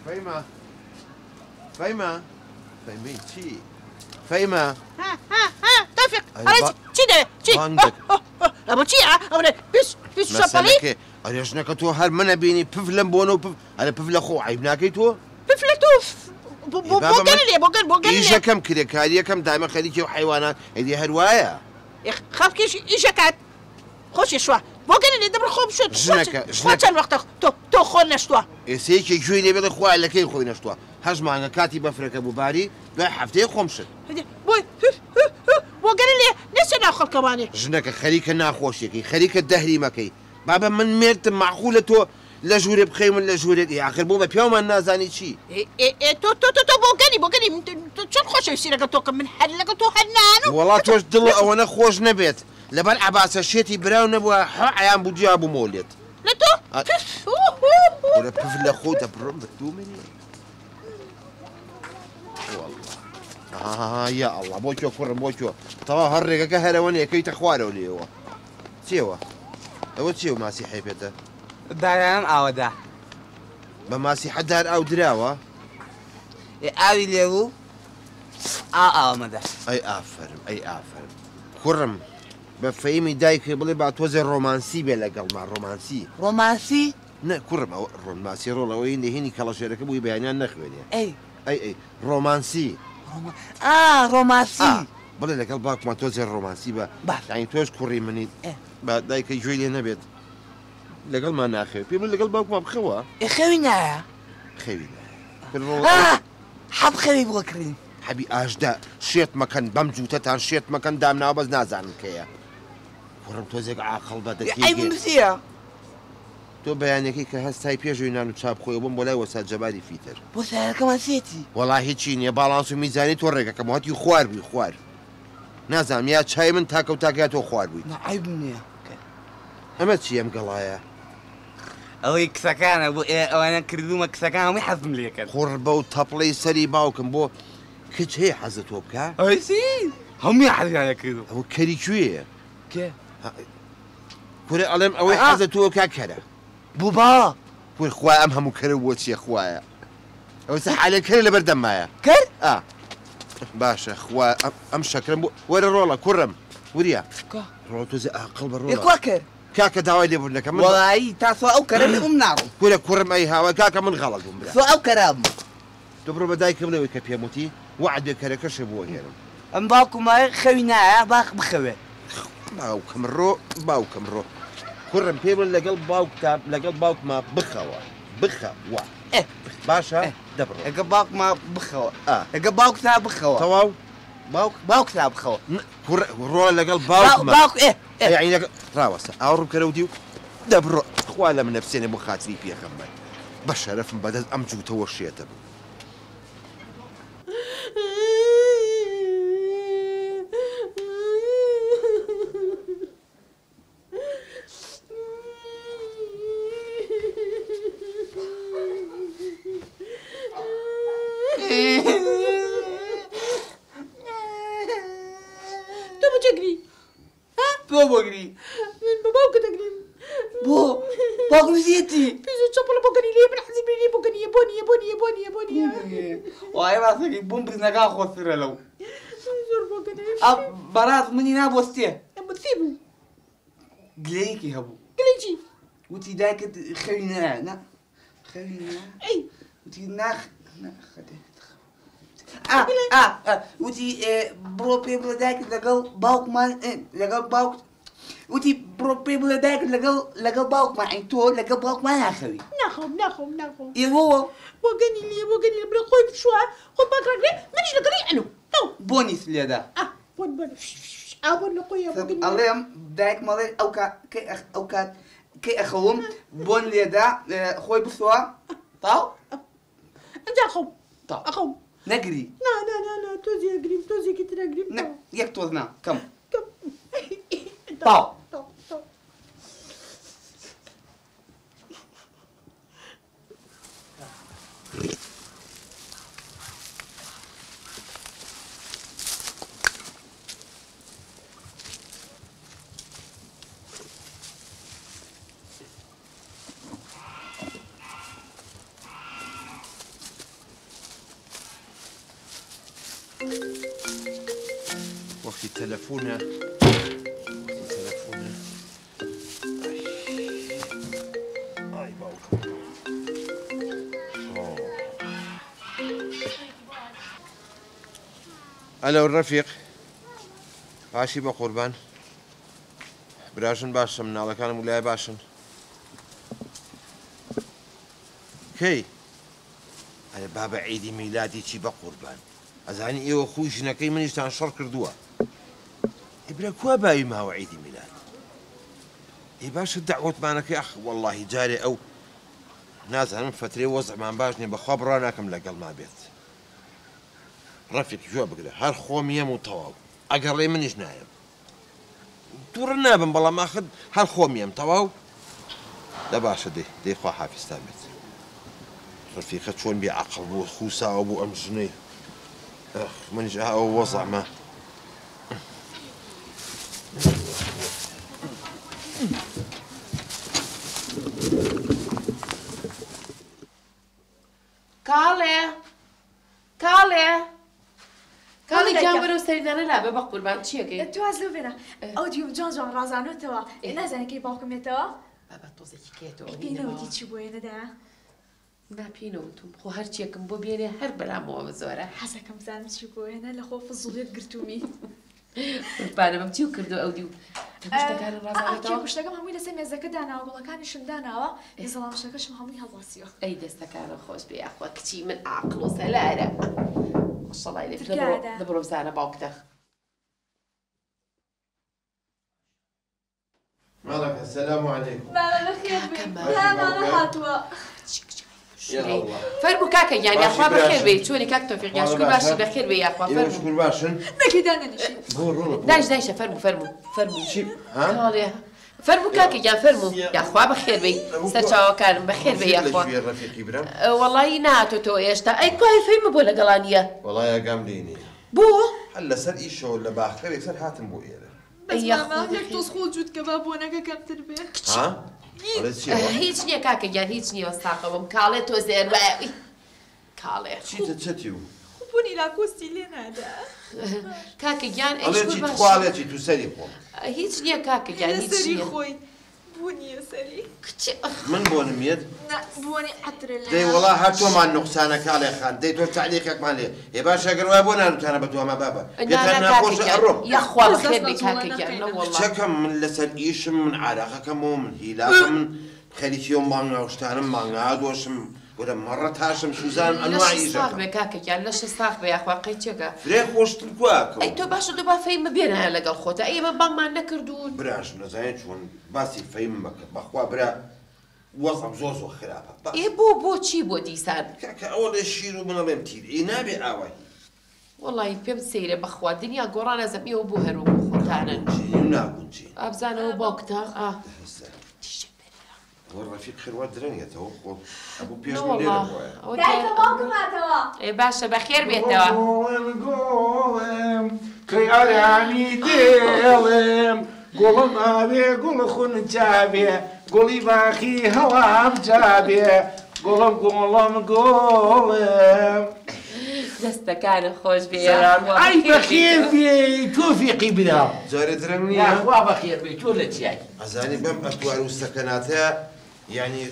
فەیما فەیما فەیمەی چی فەیما ها ها ها تۆفیق ئەرێ چی دەوێ چی ئەمە چییە ئەوەنە پیس پیس شەپەڵی ئەرێ ژنەکە تۆ هەر منە بینی پف لەم بۆنە و پف ئەرێ پف لە خۆ عیب ناکەی تۆ پف لە تۆ بۆ گەل لێ بۆ گەل بۆ گەل ئیشەکەم کرێکاریەکەم دایمە خەریکی و حیوانات ئەدی هەر وایە خەڵکیش ئیشەکات خۆشی شوە بۆ گەل لێ دەبڕ خۆم شت ژنەکە ژنەکە چەند وەختە تۆ تۆ خۆ نەشتووە ئێستا یەکێ گوێی لێ بێڵێ خوایە لە کەی خۆی نەشتووە هەشت مانگە کاتی بەفرەکە بوو باری دوای هەفتەیە خۆم شت. بۆی بۆ گەل لێ نەچە ناو خەڵکەوانێ. ژنەکە خەریکە ناخۆشیەکەی خەریکە دەهریمەکەی بابە من مێردتم مەعقولە تۆ لە ژوورێ بخەوی من لە ژوورێک ئێ ئاخر بۆ بە پیاومان نازانی چی. ئێ ئێ ئێ تۆ تۆ تۆ تۆ بۆ گەلی بۆ گەلی من تۆ چۆن خۆشەویستی لەگەڵ تۆ کەم من هەر لەگەڵ تۆ هەر نانم. وەڵا تۆش دڵ ئەوەنە خۆش نەبێت لەبەر عەباسە شێتی براو نەبووە حە عەیان بوو جیا بوومەوە لێت. لە تۆ پف کورە پف لە خۆو دەبڕم بە دوو منی واللە ئاها یا ئەڵڵا بۆ کوێ کوڕم بۆ کوێ تەواو هەر ڕێگەکە هەرەوە نیە کەویتە خوارەوە لێیەوە چیەوە ئەوە چیە و ماسی حەیفێتە دارانم ئاوەدا بە ماسی حەدار ئاو دراوە ئێ ئاوی لێبوو ئاو ئاومەدا ئەی ئافەرم ئەی ئافەرم کوڕم بە فەیمی دایکی بڵێ با تۆزێ ڕۆمانسی بێ لەگەڵما ڕۆمانسی. ڕۆمانسی؟ نە کوڕم ئەوە ڕۆنماسی ڕۆڵە ئەوەی نهێنی کەڵەشێرەکە بووی بەیانیان نەخوێنێ. ئەی. ئەی ئەی ڕۆمانسی. ڕۆما ئا ڕۆمانسی. ئا بڵێ لەگەڵ باوکمان تۆزێ ڕۆمانسی بە. باش. یانی تۆش کوڕی منیت. ئێ. با دایکە گوێی لێ نەبێت لەگەڵمان ناخەوێ پێی بڵێ لەگەڵ باوکمان بخەوە. ئێ خەوی نایە؟ خەوی نایە. کورە ڕۆڵە ئا حەب خەوی بۆ کڕین. حەبی ئاژدە شێت مەکەن بەم جووتەتان شێت مەکەن دامناوە بەس نازانم کێیە کوڕم تۆزێک عاقڵ بە دە عەیبم چییە؟ تۆ بەیانەکەی کە هەستای پێش ئەوی نان و چا بخۆی بۆم بۆ لای وەسا جەباری فیتەر. بۆ سەیارەکەمان چیەتی؟ وەڵا هیچی نییە باڵانس و میزانی تۆ ڕێکەکەم هەتی خوار بووی خوار نازانم یا چای من تاکە و تاکە یا تۆ خوار بوویت. نا عەیبم نییە. ئەمە چییە ئەم گەڵایە؟ ئەوەی کچەکانە بۆ ئێ ئەوانە کردومە کچەکان هەمووی حەزم لێکەن. قوڕ بەو تەپڵەی سەری باوکم بۆ کچ هەیە حەزە تۆ بکا؟ ئەوەی چی؟ هەموویان حەزیان لێ کردوم. ئەوە کەری کوێیە؟ کێ؟ کورە ئەڵێم ئەوەی حەزە تۆ بکا کەرە. بۆ با؟ کورە خوایە ئەم هەموو کەرە بۆ چیە خوایە؟ ئەوە چ حالێ کەرە لەبەر دەممایە. کەر؟ ئا باشە خوا ئەم شەکرەم بۆ وەرە ڕۆڵە کوڕم وریا. ڕۆڵە تۆزێ ئاقڵ بە ڕۆڵە. ئێ کوا کەر؟ کاکە داوای لێبوردن دەکەم من وەڵایی تا سۆ ئەو کەرە نەبووم ناڕۆم. کورە کوڕم ئەی هاوار کاکە من غەڵەت بووم برا. سۆ ئەو کەرە بووم. تۆ بڕۆ بە دایکم بڵێ ئەوەی کە پێم وتی وەعد بێ کەرەکەشێ بۆ ئەهێنم. ئەم باوکم وایە خەوی نایە با بخەوێ. باوکم ڕۆ باوکم ڕۆ. کوڕم پێی بڵێ لەگەڵ باوکتا لەگەڵ باوکما بخەوە بخەوە ئێ باشە دە بڕۆ. لەگەڵ باوکما بخەوە ئا. لەگەڵ باوکتا بخەوە. تەواو. باوک باوکتا بخەوە. کوڕ ڕۆ لەگەڵ باوکما. باوک ئێ ئێ. یەعنی لەگەڵ ڕاوەستە ئاوڕ بکەرەوە دیو دە بڕۆ خوا لە منە بسێنێ بۆ خاتری پێغەمبەر بە شەرەفم بەدەست ئەم جووتەوە شێتە بوو. تۆ بۆ چ ئەگری؟ ها؟ تۆ بۆ گری؟ من بە باوکت ئەگریم. بۆ؟ باوکم چیەتی؟ پیس و چەپڵە بۆگەنی لێ من حەزی بینی بۆگەنیە بۆ نییە بۆ نییە بۆ نییە بۆ نییە. وای ڕاستەکەی بۆم برینەکان خۆشترە لەو. زۆر بۆگەنی. بەڕاست منی نابۆستێ. بۆ چی بوو؟ گلەیەکی هەبوو. گلەی چی؟ وتی دایکت خەوی نایە نا خەوی نا ئەی وتی ناخ نا خەتێ ئا ئا ئا وتی بڕۆ پێ بڵێ دایکت لەگەڵ باوکمان لەگەڵ باوک وتی بڕۆ پێ بڵێ دایکت لەگەڵ لەگەڵ باوکمان ئەی تۆ لەگەڵ باوکمان ناخەوی. ناخەوم ناخەوم ناخەوم. ئێ بۆ؟ بۆگەنی لێ بۆگەنی لێ بڵێ خۆی بشووە خۆی پاک ڕاگرێ منیش لەگەڵی ئەنوم تەواو. بۆنی لێدا. ئا بۆن بۆن فش فش فش ئا بۆن لە خۆیە بۆگەنی. ئەڵێم دایکم ئەڵێ ئەو کات کەی ئەو کات کەی ئەخەوم بۆن لێدا خۆی بشووە تەواو. ئەنجا ئەخەوم تەواو. ئەخەوم. نەگری. نا نا نا نا تۆزێ ئەگریم تۆزێکی تر ئەگریم نا یەک تۆز نا کەم. کەم. تەواو. تەواو تەواو. وەختی تەلەفۆنە وەختی تەلەفۆنە ئای باوکم. ئەلۆ ڕەفیق باشی بە قوربان براژن باشە مناڵەکانم ولایە باشن کەی ئەرێ بابە عیدی میلادی چی بە قوربان ئەزانی ئێوە خوی ژنەکەی منیشتان شەڕ کردووە ئەی برا کوا باوی ماوە عیدی میلاد ئەی باشە دەعوەتمانەکەی ئەخ وەڵڵاهی جارێ ئەو نازانم فەترێ وەزعمان باش نییە بەخوا بڕوا ناکەم لەگەڵما بێت ڕەفیق گوێ بگرە هەر خۆم یەم و تەواو ئەگەڕێ منیش نایەم توڕە نابم بەڵام ئاخر هەر خۆم یەم تەواو دە باشە دەی دەی خوا حافیزتان بێت ڕەفیقە چۆن بێ عەقڵ بوو خوساوە بوو ئەم ژنەی ئەخ منیش ئا ئەو وەزعمە کاڵێ کاڵێ کاڵێ گیان وەرەو سەریدانە لابە بە قوربان چیەکەی تۆ واز لەو بێنە ئەو دیوم جوان جوان ڕازانۆتەوە نازانێ کەی باوکم یەتەوە بابا تۆزێکی کێتەوە ئەی پێی نەوتی چی بۆ یەنەدایە نا پێی نەوتوم خۆ هەرچیەکم بۆ بێنێ هەر بەلامەوە زۆرە حەزەکەم بزانم چی بۆ یەنە لە خۆ فزوڵیەت گرتوومی قوربانە بم چیو کردو ئەو دیو کوشتەکانی ڕازاوەتەوە کوشتەکەم هەمووی لەسەر مێزەکە داناوە گوڵەکانیشم داناوە مێزەڵامشەکەشم هەمووی هەڵواسیوە ئەی دەستەکانە خۆش بێ یاخوا کچی من عاقڵ و سەلارە ماشەڵای لێ دەبڕۆ بزانە باوکتە ماڵەکە سلام علیکم بابا بەخێر بێی مامە هاتووە فەرموو کاکە گیان یاخوا بەخێر بێی چۆنی کاک تۆفیق گیان شکور باشی بەخێر بێی یاخوا فەرموو شکور باشن نەکی دانەنیشی دایش دایشە فەرموو فەرموو فەرموو چی ها فەرموو کاکە گیان فەرموو یاخوا بەخێر بێی سەرچاوەکانم بەخێر بێی یاخوا وەڵایی نەهاتۆتەوە ئێشتا ئەی کوای فەیمە بۆ لەگەڵا نییە وەڵای ئاگام لێی نییە بۆ هەر لەسەر ئیشەوە لە باخچە یەکسەر هاتم بۆ ئێرە بەس ماما یەک تۆز خۆ جووت کە با بۆنەکە کەمتر بێ. ها؟ ئەڵێ چیەوە؟ هیچ نییە کاکە گیان هیچ نییە وەستاقە بم کاڵێ تۆزێ وایە ئوی کاڵێ. چیتە چەتی و؟ خۆ بۆنی لاکۆستی لێ نادا. کاکە گیان ئەی ئەڵێ شکور چی باش. تخوا ئەڵێ چی تو سەری خۆم. هیچ نییە کاکە گیان هیچ سەری نییە. خۆی بۆنیە سەری. کچێ من بۆنم یەت؟ نا بۆنی عەترە لە. دەی وەڵا هەر تۆمان نوقسانە کاڵێ خان دەی تۆ تەعلیقێکمان لێ ئێ باشە گەر وایە بۆ نانوتانە بە تۆما بابە پێتان ناخۆشە ئەڕۆم. یاخوا بەخێر بێی کاکە گیان نەوەڵا. کچەکەم من لەسەر ئیشم من عارەقەکەمەوە من هیلاکم من خەریکی ئەو مانگا و شتانم مانگا دۆشم وەرە مەڕە تاشم سوزانم ئەنواع لەشت ساغ ئیشەکەم. بێ کاکە گیان لەشت ساغ بێ یاخوا قەی چێکە. فرێ خۆشتر کوا ئەی ئەکەم. تۆ باشە تۆ با فەیمە بێنایە لەگەڵ خۆتا ئەی ئێمە بانگمان نەکردوون. براش نەزانی چۆن باسی فەیم مەکە بەخوا برا وەزعم زۆر زۆر خراپە باس. ئێ بۆ بۆ چی بۆ دیسان؟ کاکە ئەوەڵێ شیر و من ئەڵێم تیر ئێ نابێ ئاوای. وەڵایی پێم سەیرە بەخوا دنیا گۆڕا نازم ئێوە بۆ هەر وەکو خۆتانن. ناگونجێنی و ناگونجێنی. ئابزانەوە باوکتە ئا. ئەوە ڕەفیق خێر وا درەنگێتەوە خۆ ئەبوو پێش من لێرە بوایە. دایکە باوکم هاتەوە. ئێ باشە بەخێر بێتەوە. گوڵم گوڵم تۆی ئارامی دێڵم گوڵم ئاوێ گوڵ خونچابێ گوڵی باخی هەڵام جابێ گوڵم گوڵم گوڵم. دەستەکانت خۆش بێ سەلام ئەی بەخێر بێی تۆفیقی برا. جارێ درەنگ نییە؟ یاخوا بەخێر بێی تۆ لە چیای؟ ئەزانی بەم ئەتوار و سەکەناتە یعنی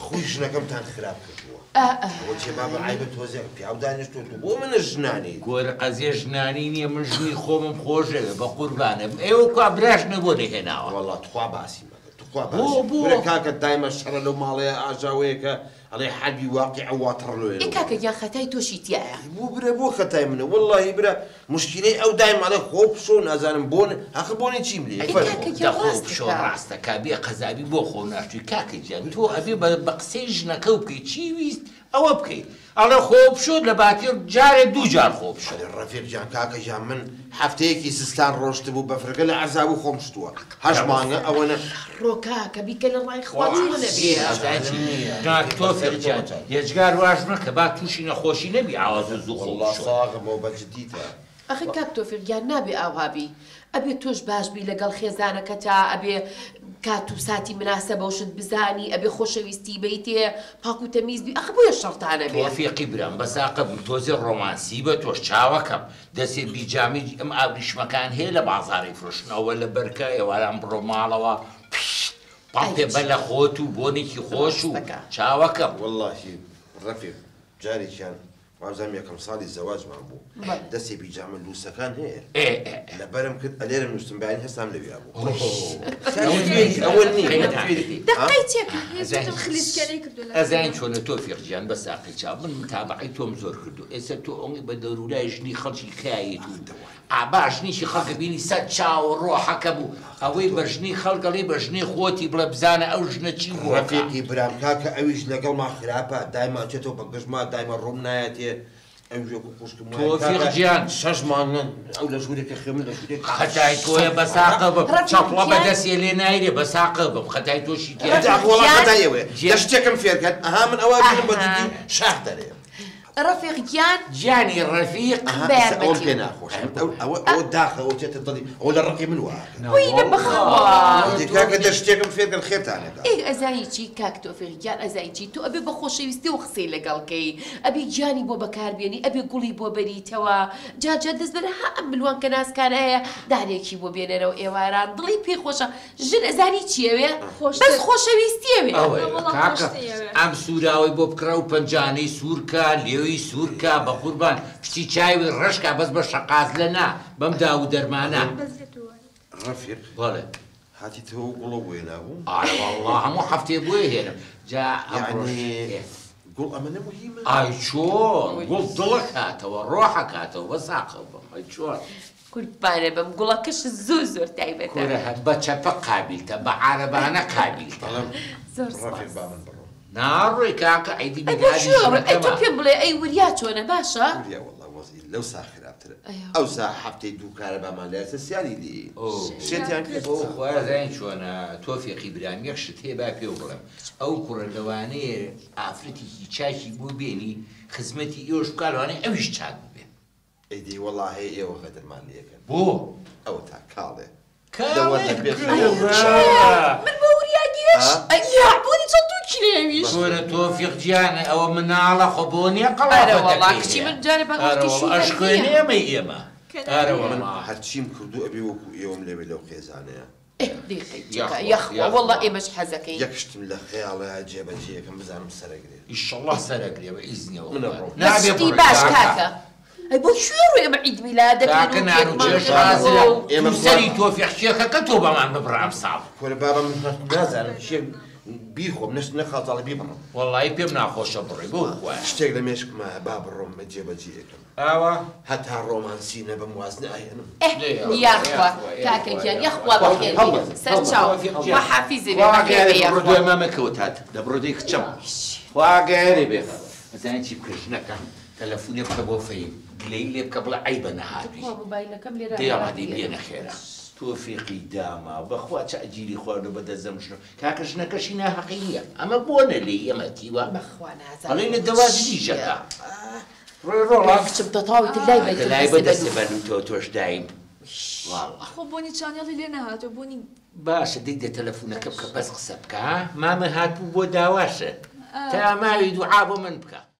خوی ژنەکەمتان خراپ کردووە. ئەوە چێ بابە عیبە تۆزێک پیاو دانیشتووە تۆ بۆ منە ژنانی. گۆرە قەزیە ژنانی نییە من ژنی خۆمم خۆشەوێ بە قوربانە ئێوە کوا براش نەبۆ نەهێناوە. وەڵا تخوا باسی مەکە تخوا باسی کورە کاکە دایمە شەڕە لەو ماڵەیە ئاژاوەیەکە ئەڵێ حەربی واقیع وا تەڕلۆیە. ئێ کاکە گیان خەتای تۆشی تیایە. بۆ برا بۆ خەتای منە وەڵڵاهی برا مشکیلەی ئەو دایم ئەڵێ خۆ بشۆ نازانم بۆ هەقە بۆنی چیم لێ کاکە گیان دەخۆ ڕاست بشۆ دەکا. ڕاستەکا بێ قەزابی بۆ خۆ ناشتوی کاکە گیان تۆ ئەبێ بە قسەی ژنەکە بکەی چی ویست ئەوە بکەی ئەڵێ خۆ بشۆ لە باتی جارێ دوو جار خۆ بشۆ. ئەرێ ڕەفیق گیان کاکە گیان من هەفتەیەکی زستان ڕۆشتبوو بەفرەکە لە عەزاب و خۆم شتووە هەشت مانگە ئەوەنە. ڕۆ کاکە بیکە لە ڕای خوا چۆنە بێ. تۆفیق گیان یەجگار واش مەکە با تووشی نەخۆشی نەبی ئاوا زوو زوو خۆ وەڵڵا بشۆ. ساغمەوە بە جدیتە. ئەخی کاک تۆفیق گیان نابێ ئاوها بی. ئەبێ تۆش باش بی لەگەڵ خێزانەکەتا، ئەبێ کات و ساتی مناسەبە و شت بزانی، ئەبێ خۆشەویستی بەیتێ، پاک و تەمیز بی، ئەخ بۆیە شەڕتان ئەبێ. تۆفیقی برام بەساقە بم، تۆزێ ڕۆمانسی بە تۆش چاوەکەم، دەسێ بیجامی ئەم ئاوریشمەکان هەیە لە بازاڕی فرۆشتن، ئەوە لە بەرکە ئێواران بڕۆ ماڵەوە پشت پاڵپێ بە لە خۆت و بۆنێکی خۆش و چاوەکەم. وەڵڵاهی ڕەفیق جارێکیان وابزانم یەکەم ساڵی زەواجمان بوو دەستێ بیجامە لووسەکان هەیە لەبەرم کرد ئەلێرم نووسم بەیانی هەستام لەویا بوو. ئەوە نییە دەقەی چێکە هێزم خلیسکەرەی کردو. ئەزانین چۆنە تۆفیق گیان بە ساقی چاو من متابعەی تۆم زۆر کردو ئێستا تۆ ئەوەی بە دەورولای ژنی خەڵکی خیایەت و ئابا ژنیشی خەڵکە بینی سەر چاو ڕۆحەکە بوو ئەوەی بە ژنی خەڵکەڵی بە ژنی خۆتی بڵێ بزانە ئەو ژنە چی بووە. ڕەفیقی برام کاکە ئەویش لەگەڵما خراپە دایما چێتەوە بە گژما دایما ڕووم نایەتێ ئەویش وەکو خوشکم وایە. تۆفیق گیان 6 مانگن ئەو لە ژوورێکە خێ من لە ژوورێک خەتای تۆیە بەساقە بم چەپڵە بە دەستێ لێ نایرێ بەساقە بم خەتای تۆشی تیا. وەڵا خەتای ئێوەیە دە شتێکم فێرکەن ئەها من ئەوە بینم بە جدی شاخ دەرێ. ڕەفیق گیان گیانی ڕەفیق ئەوەم پێ ناخۆشە ئەوە داخە ئەوە چێتە دڵی ئەوە لە ڕقی من وایە. وینە بەخوا کاکە دە شتێکم فێرکەن خێرتانەکە. ئێ ئەزانی چی کاک تۆفیق گیان ئەزانی چی تۆ ئەبێ بە خۆشەویستی و قسەی لەگەڵ کەی ئەبێ گیانی بۆ بەکاربێنی ئەبێ گوڵی بۆ بەریتەوە جا جا دەست بەرە ها ئەم ملوان کە ناسکانە هەیە دانێکی بۆ بێنەرەوە ئێواران دڵی پێ خۆشە ژن ئەزانی چیەوێ بەس خۆشەویستیەوێ. کاکە ئەم سووراوەی بۆ بکڕە و پەنجانەی سوورکە لێوی سوورکە بە قوربان پشتی چاوی ڕەشکە بەس بە شەقاز لە نا بەم داو و دەرمانە. ڕەفیق بەڵێ هاتیتەوە گوڵە بۆ هێنابوو؟ ئارە وەڵڵا هەموو هەفتەیە بۆیە هێنم جا ئەمڕۆش گوڵ ئەمە نەموهیمە؟ ئای چۆن گوڵ دڵە کاتەوە ڕۆحە کاتەوە بە ساقەوە بم ئەی چۆن قوربانە بم گوڵەکەش زۆر زۆر تایبەتە. کورە بە چەپە قابیلتە بە عارەبانە قابیلتە. زۆر ڕەفیق با من بڕۆم. ناڕۆی کاکە عیدی میلادی ئەی تۆ پێم بڵێ ئەی وریا چۆنە باشە؟ وریا وەڵڵا وەزعی لەو سا خراپترە ئەو سا هەفتەی دوو کارەبامان لایەتە سیانی لێ شێتیان کرد. بۆ خۆیان زانین چۆنە تۆفیقی برام یەک شت هەیە با پێو بڵێم ئەو کوڕە لەوانەیە ئافرەتێکی چاکی بۆ بێنی خزمەتی ئێوەش بکا لەوانەیە ئەویش چاک ببێ. ئەیدی وەڵا هەیە ئێوە غەدرمان لێکەن. بۆ؟ ئەوە تا کاڵێ. کاڵێ من بۆ وریا گێشت بۆنی چەند دوو کیلۆیەویش. کورە تۆفیق گیانە ئەوە مناڵە خۆ بۆ نییە قەڵافەتەکەی کچی من جارێ بە وەختی شوو ئەشکوێنێ ئێمەی ئێمە. ئارە وەڵا هەرچیم کردو ئەبێ وەکو ئێوەم لێبێ لەو خێزانەیە. یەخوا وەڵا ئێمەش حەزەکەین. یەک شتم لە خەیاڵەیە جێبەجێیەکەم بزانم سەرەگرێ. ئیشەڵڵا سەرەگرێ بە ئیزنیەوە. من ئەڕۆم. نابێ بەشتی باش کاکە. ئەی بۆ کوێ ڕۆی ئێمە عید میلادەکەین کاکە نان و چێش حازرە سەری تۆفیق شێخەکە تۆ بەمان ببڕە ئەمساڵ. کورە بابا من نازانم چیە بیخۆم نەشت نەخاڵتاڵی بیبڕم. وەڵڵاهی پێم ناخۆشە بڕۆی بۆ خوایە. شتێک لە مێشکمایە با بڕۆم جێبەجێیەکەم. ئاوا هەتا ڕۆمانسی نەبم واز ناهێنم. یاخوا کاکە گیان یاخوا بەخێر بێی سەرچاو خوا حافیزێ بێ بەخێر بێ یاخوا. بڕۆ دوای مامەکەوە هات دەبڕۆ دەی کچم خوا گەیانێ بێ. ئەزانی چی بکە ژنەکە تەلەفۆنێ بکە بۆ فەیم گلەیی لێ بکە بڵێ عەیبە نەهاتووی. دەیەڵا دەی بێنە خێرا. تۆفیقی داما بەخوا چ ئەجیری خواردو بە دەزەم ژنە کاکە ژنەکەشی ناهەقی نییە ئەمە بۆنە لێی ئێمە تیوە بەخوا نازانم ئەڵێ لە دەواجریژەکە ڕۆی ڕۆڵا کچم تەتاوی تر لای بەیتم لای بەدەستێ بەلووتەوە تۆش دایم واڵا خۆ بۆنی چانێڵی لێ نەهاتوو بۆنی باشە دەی دە تەلەفۆنەکە بکە بەس قسە بکە مامە هاتبوو بۆ داواشە تا ماوی دوعا بۆ من بکە.